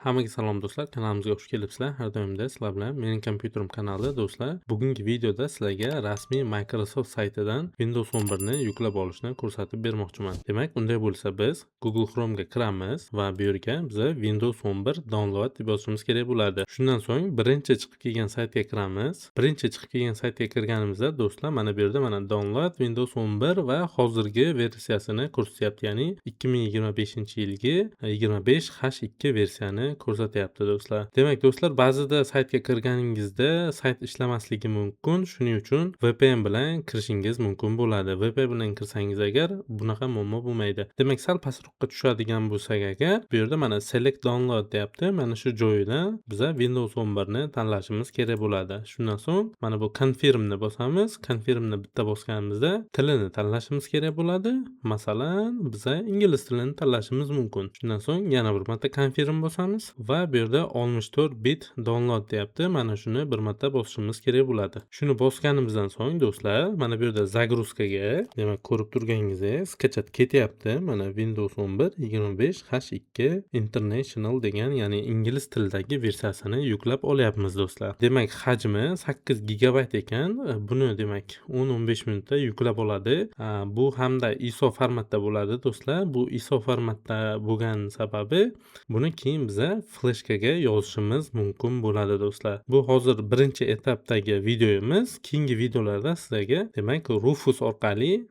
Hammaga salom, do'stlar, kanalimizga xush kelibsizlar. Har doimda sizlar bilan Mening kompyuterim kanali, do'stlar. Bugungi videoda sizlarga rasmiy Microsoft saytidan Windows 11 ni yuklab olishni ko'rsatib bermoqchiman. Demak, unday bo'lsa, biz Google Chrome'ga kiramiz va bu yerga biza "Windows 11 download" deb yozishimiz kerak bo'ladi. Shundan so'ng birinchi chiqib kelgan saytga kiramiz. Birinchi chiqib kelgan saytga kirganimizda, do'stlar, mana bu yerda mana "Download Windows 11" va hozirgi versiyasini ko'rsatyapti, ya'ni 2025-yilgi 25 H2 versiyani ko'rsatyapti, do'stlar. Demak, do'stlar, ba'zida saytga kirganingizda sayt ishlamasligi mumkin. Shuning uchun VPN bilan kirishingiz mumkin bo'ladi. VPN bilan kirsangiz agar, bunaqa muammo bo'lmaydi. Demak, sal pastroqqa tushadigan bo'lsak agar, bu yerda mana "Select download" deyapti. Mana shu joyidan biza Windows 11 ni tanlashimiz kerak bo'ladi. Shundan so'ng mana bu "Confirm" ni bosamiz. "Confirm" ni bitta bosganimizda tilini tanlashimiz kerak bo'ladi. Masalan, biza ingliz tilini tanlashimiz mumkin. Shundan so'ng yana bir marta "Confirm" bosamiz va bu yerda "64 bit download" deyapti. Mana shuni bir marta bosishimiz kerak bo'ladi. Shuni bosganimizdan so'ng, do'stlar, mana bu yerda загрузка ga, demak, ko'rib turganingizdek, скачать ketyapti. Mana Windows 11 25 H2 International degan, ya'ni ingliz tilidagi versiyasini yuklab olyapmiz, do'stlar. Demak, hajmi 8 gigabayt ekan. Buni, demak, 10-15 minutda yuklab oladi. Bu hamda ISO formatda bo'ladi, do'stlar. Bu ISO formatda bo'lgan sababi, buni keyin biza fleshkaga yozishimiz mumkin bo'ladi, do'stlar. Bu hozir birinchi etapdagi videomiz. Keyingi videolarda sizlarga, demak, Rufus orqali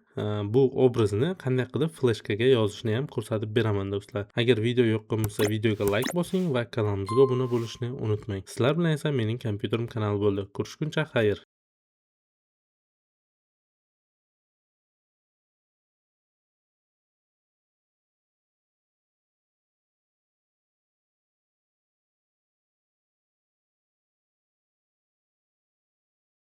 bu obrazni qanday qilib fleshkaga yozishni ham ko'rsatib beraman, do'stlar. Agar video yoqqan bo'lsa, videoga layk bosing va kanalimizga obuna bo'lishni unutmang. Sizlar bilan esa Mening kompyuterim kanali bo'ldi. Ko'rishguncha xayr.